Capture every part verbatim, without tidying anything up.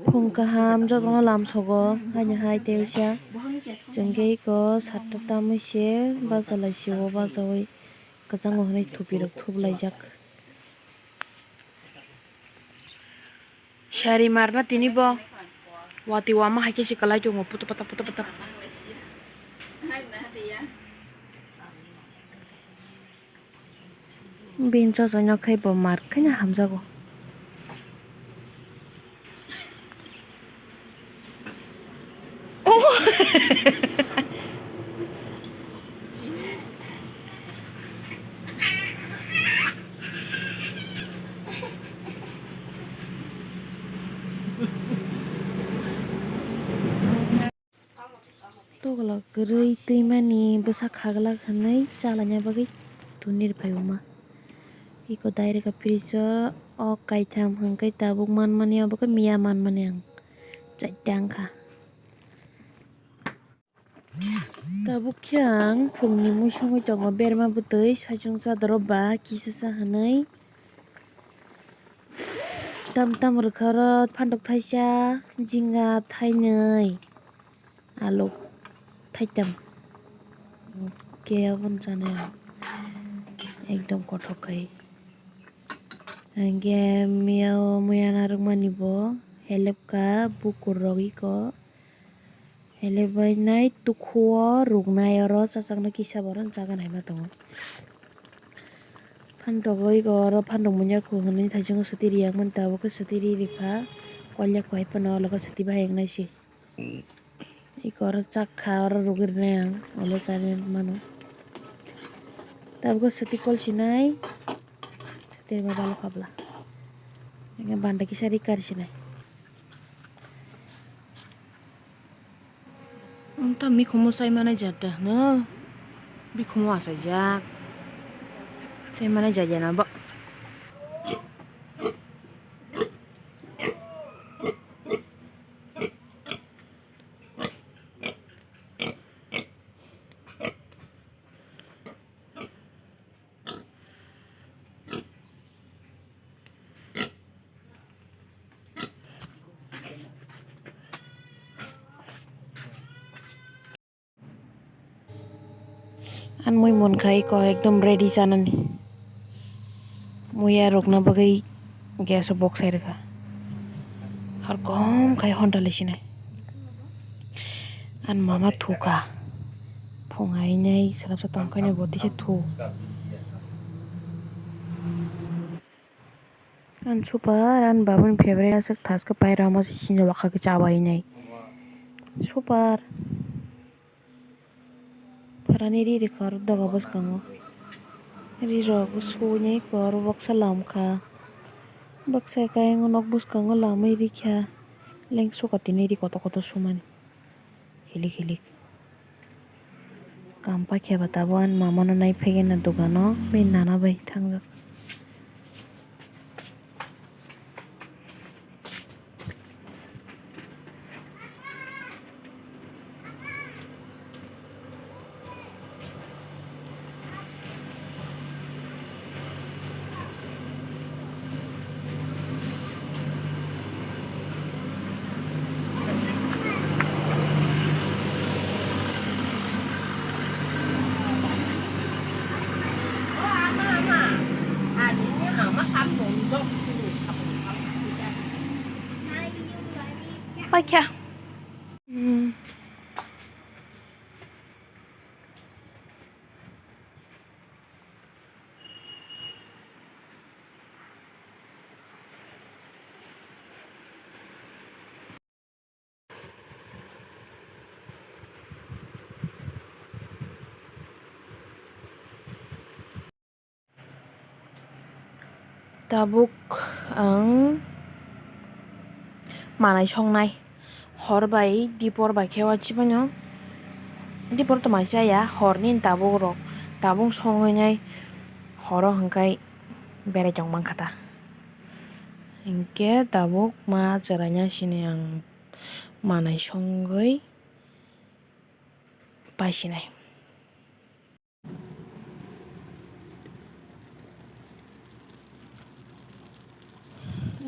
Phung kaham jotono lamsogo, haini hai teisa. Chwng khe eko satta tamwi se bacha lai sio, bachaui kwchango hwnwi thupirok thup laijak. Sari marna tini bo. Wati wama hai khe se kwlai tongo, putu pata, putu pata. Bini chochoi nok khe bo mar khe hamjago. Tokla kwrwi twimani bwsa khaglak hwnwi chalaina bagwi tunir phai omo. Eko direct o fridge o, o kaitham hwnkhe tabuk manmani, obo khe miya manmani ang chaita wngkha. Tabuk khe ang phungni mui songwi tongo, berma bwtwi saichung chadoro ba kisa cha hwnwi. Tam tam rwkha oro phantok thaisa, jinga thainwi, aluk thaitam. Khe aboni chanai ang ekdom kothok khai. Hingke miyao muya narwkmani bo helepka bukur rok iko. Helebainai tukhuo ruknai oro chachakno kisa borok chaga naima tongo. Phantok oi oro phantok munya kuhunwi thaichungo swtwi riyak mani tabuk khe swtwi ri rikha. Kolya kuhai phano o loge swtwi bahai wngnai se. Iko oro chakha oro rugwi rinai ang ulo chani mano. Tabuk swtwi kol sinai swtwi rwma balo kabla. Banda kisa ri kar sinai. Wngtha mikhumu chai manai jat da hwno, bikhumu achaijak, chai manai jat ya na bo. Ang mui munkha iko ekdom ready chanani. Muya rukna bagwi gas o boksai rwkha. Har kom khai honda le sinai. Ang mama thuka. Phung ainai swrapsa tongkhaino bo tisa thu. Ang super, ang babuni favorite aswk thaskhe pairama se sinjo bwkha khe chabainai. Super. Pharani ri rikha oro doga bwskango. Ri rok suinai khe oro baksa lamkha. Baksa khe ayang nok bwskango lamwi rikha. Lengsu katinwi ri kotor kotor sumani. Hilik hilik. Kam paikha ba tabuk ani mama no nai phaikhe na dogano bini nana bai thangjak. Paikha. Hmm. Tabuk ang manai songnai, hor bai dipor bai khe o chibai no, dipor tongmani chaya, hor ni tabuk rok tabuk songwi nai, horo hwnkhe berai tong mankha ta, hinkhe tabuk ma chwraina sini ang manai songwi paisinai.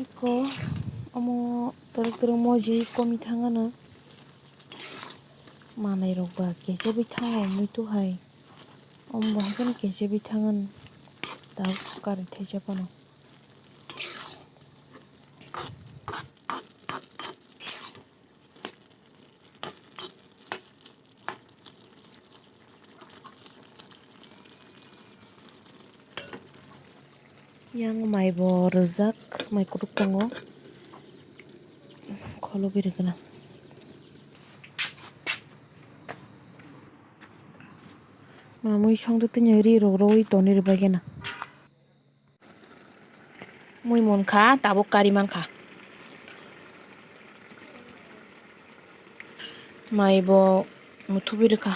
Eko Omo torok torok moji komi thangano. Manai rok ba kechebwi thango muitu hai. Omo bo haikhe kechebwi thangano. Tabuk kari thaisa phano. Yang mai bo rijak, mai kutuk tongo, kholo biri gana. Mamui songdo tini ri rok roi toni ri bai gana. Mui munkha, tabuk kari mankha. Mai bo muthubwi rwkha.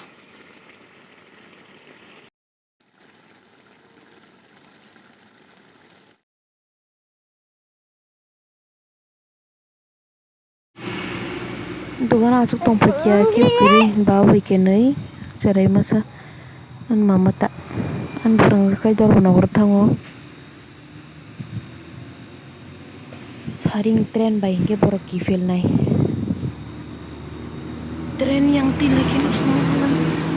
Dogan aswk tongphaikha, khe kwrwi ba bai khe nwi cherai masa. Ani mama ta ani bwrang kai dorbo nokro thango. Saring train bai hinkhe borok kiphilnai. Train yang tini khe nukjaknai.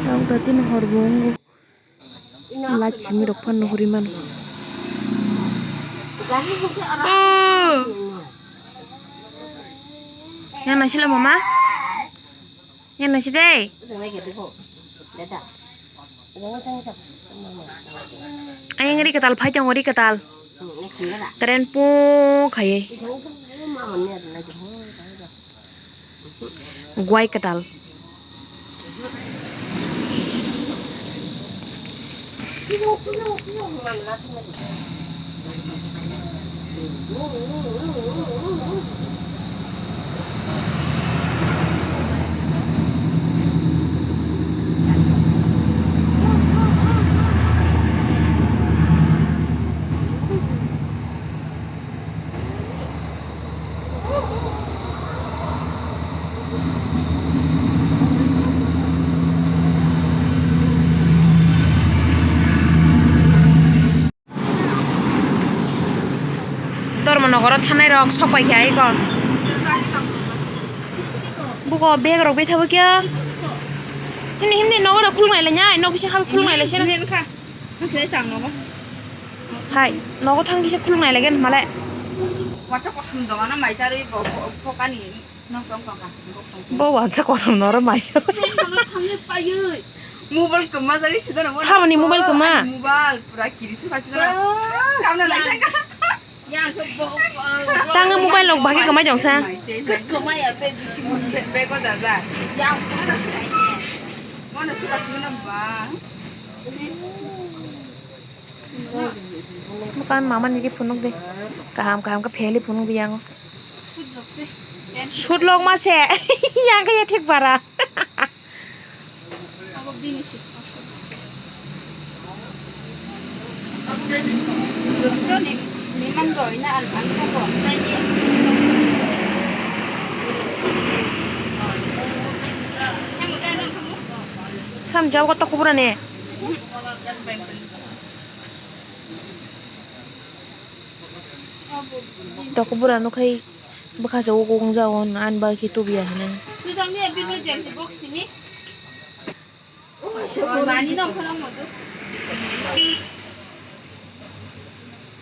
Ang da tini hor bo wngo. Lachimi rok phano nuhuri mano. Yang naisila mama? Yang naisi dei? Ayang ri katal phai tongo, ri katal. Train pu khaiwi. Guai katal. Dharmanagaro thanai rok sok pai kha iko. Buko bag rok bai thabo kya? Himni himni nogo rok khulumai lai nya, nok bising habo khulumai lai seno. Hwnkha. Hwnkhe chang nogo. Hai, nogo thang kisa khulumai lai gen male. Wacha kosom dogano mai charwi bo, bo, bo kani. Bo wansa kosom noro maisa. Station o thangwi paiwi. Mobile kwma jagwi sidano. Saboni mobile kwma? Mobile pura kiri sukha sidano. Kamna lai thangkha. Tanga mobile rok bagwi kwmai jongsa. Kwmai ya bag bisi musi. Bag o daja. Yang mana sukha sidano ba. Bukan mama nini phunuk de. Kaham kaham khe pheli phunuk de yang. Shoot lok ma se. Yang khe thik para. Sam jao ko to kubura ne. Toko bura nukhai bwkha se o kok wng jago, ani bagwi khe tubuya hinwi.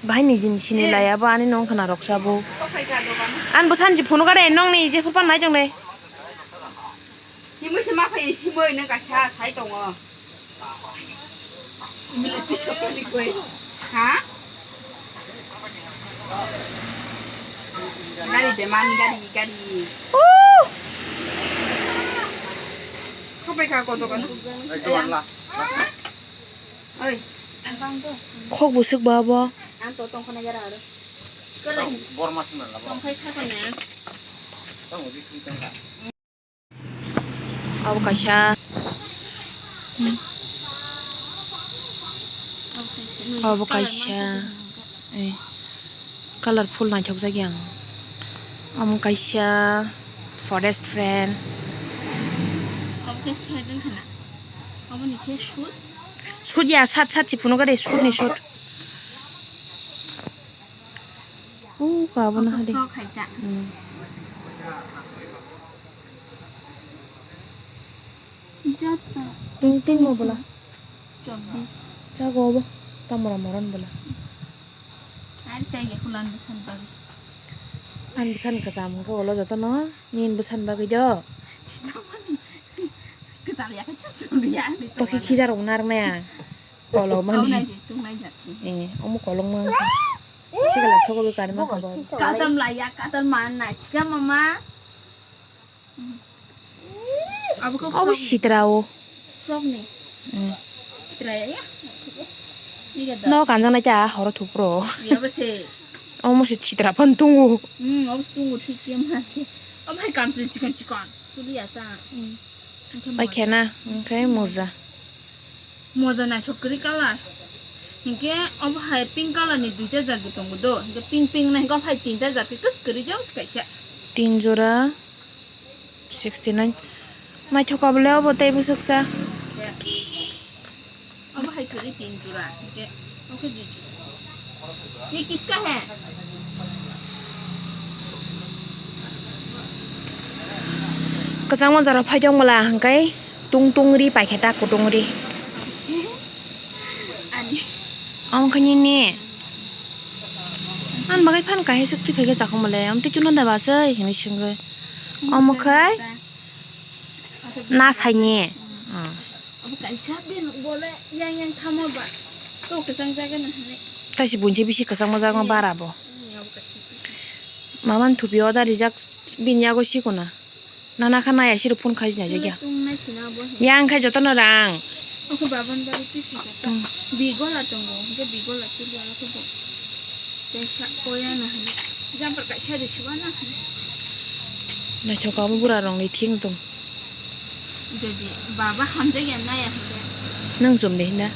Bahai ni jin sini laya bo ani nong khna rok sabo. Ani bo sanji phunuk gare nong ni je phurpan nai jong le. Himwi se ma phai, himwi nw kaisa sai tongo. Military sokoni koi. Ha? Gari de man, gari, gari. Sopai kha ko dokan. Oi. Khok busuk ba bo. Ang to tong khona yara aro. Borma sima la. Tong khai sa ko na. Tong di tong ka. Abo kaisa. Abo kaisa. Eh, colorful naithok jak yang. Omo kaisa forest friend. Abo kaisa dwng khana. Abo ni khe shoot. Shoot ya, sat sat si phunuk gade, shoot ni shoot. O Abo na hadi. Sok hai ta. Hmm. Joto. Tung tin mo bola. Chobbish. Chago bo. Tamora moron bola. Ar chai ya kulan bwsan bagwi. An bwsan kwcham wngkha ulo jotono. Nini bwsan bagwi do. Kwtal ya khe chus chuli ya. Tokhe khijarok narmaya. Kolok mani. Au nai di, tung nai jat si. Eh, omo kolok mang. Sigala sogo be karma khabo. Kasam la ya, katal man na, chika mama. Abo kok Obo sok ni. Sitra o. Sok ni. Hmm. Sitra ya, ya. Ni ga da. No kanjang na cha horo thupro. Ya ba se. Omo se sitra phan tungu. Hmm, obo se tungu thik ya ma the. Obo hai kam se chikon chikon. Tuli ya ta. Hmm. Bai khena, onkhe moja. Moja naithok kwrwi colour. Hinkhe obo hai pink colour ni duita jagwi tongo do. Hinkhe pink pink na hinkhe obo hai tinta jagwi kwswk kwrwi jagwi se kaisa. Tin jora sixty nine. Naithok abo le obo tei bwswk sa. Obo hai kwrwi tin jora, hinkhe obo khe dui jora. Ye kiska hai? Kwchangma jora phai tong bwla, hwnkhe tung tung ri paikhe ta kutung ri. Ani. Omo khe nini. Ang bagwi phan kahai chwk twi phaikhe chakong bwle, omo twi chukno da ba se hinwi swngwi. Omo khe na saini. Hmm. Abo kaisa bini bole yang yang thamo ba. To kwchang jaga na hane. Taisi bunche bisi kwchangma jaga bara bo. Ni abo kaisa. Mama ni thupi order rijak bini yago sikona. Nana kha naya siro phone khai nai jagya. Tung nai sina abo he. Yang khai jotono rang. Ako baban bari twi sijak. Hmm. Bigola tongo. Hingke bigola tuli alo khe bo. Tei sa koya na hwnwi. Jumper kaisa ri suwa na hwnwi. Naithoka omo bwrarokni thing tong. Jodi baba hamjakya naya hwnwi. Nwng chum de hinda.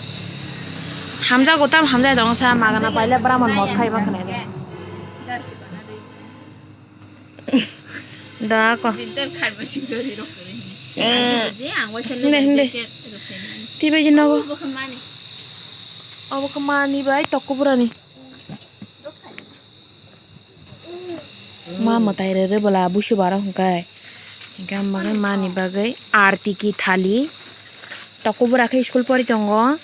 Hamjago tam hamjai dong sa magana paila bwrang man mot khai ma khwnai de. Darchi bana de. Da ko. Winter khai ma sing jodi rok kore hwnwi. Mm. Agi je ang waisa le jacket rok khai mani. Tibai jino. Obo khe mani. Obo khe mani bai tokko bwrani. Ma mwtai rwrw bwla busu bara hwnkhe. Hwnkhe ang bagwi mani bagwi arti ki thali. Tokubura khe school pori tongo,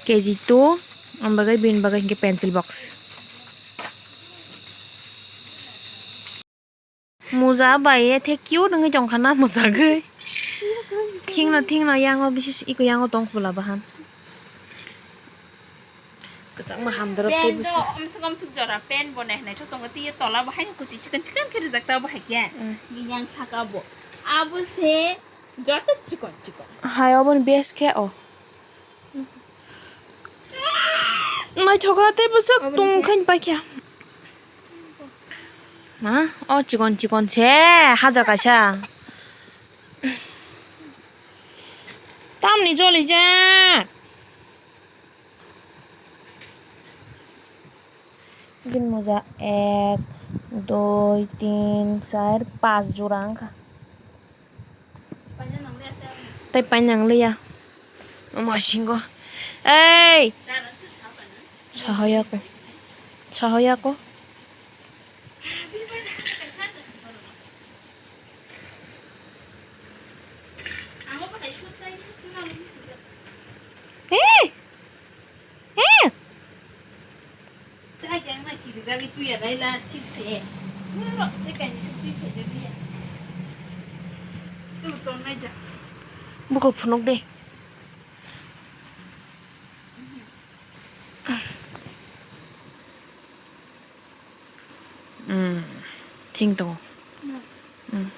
K G two, ang bagwi bini bagwi hwnkhe pencil box. Muja bai ye the cute wngwi tongkha na mwsagwi. Thingno, thingno yango bisis iko yango tong khula bahan. Kwchangma hamdorok tei Pen do bwswk. Omswk omswk jora pen bo nai naithok tongo, tei tola bo haino kuchi chikon chikon khe rijak ta bo hai khe. Mm. Yang saka bo. Abo se joto chikon chikon. Hai oboni base khe o. Naithokla tei bwswk Oboni tong khe? Khain paikha. Ma, o chikon chikon se hajar kaisa. Tamni jolijak. Bini moja ek, dui, tin, char, panch jora wngkha. Tei painang liya. Omo singo. Ei! Sahoya ko. Sahoya ko. Ei! Eh! Chai khe ang nai kirijagwi tuya naila thik se. Norok tei kaini se twi phaijak liya. Tei utor naijak. Buko phunuk de. Hmm. Thing tongo. Hmm.